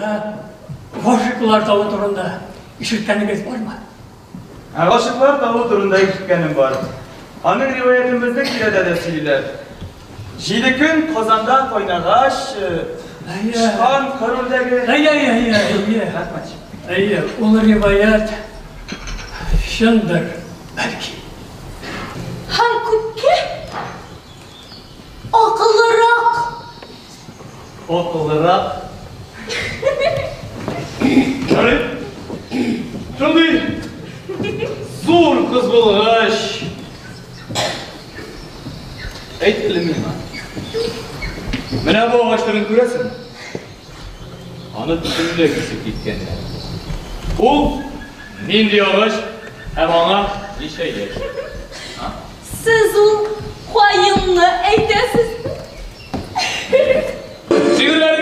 Казанда Гашыйклар тавы турында ишеткәнегез бармы? Ә Гашыйклар тавы турында ишеткәнем бар. Аның риваятен безнең тирәдә дә сөйлиләр. Җиде көн Казанда кайнагач, очкан кыр үрдәге. Әйе, әйе, әйе. Рәхмәт. Әйе, ул риваять чындыр, бәлки. Һәм күпкә акыллырак. Акыллырак. Ярый. Шундый зур кыз булгач, әйт әле миңа. Менә бу агач төбен күрәсеңме? Аны төнлә кисеп киткәннәр. Ул нинди агач һәм аңа ничә яшь? Сез ул каенны әйтәсезме? Шигырьләр.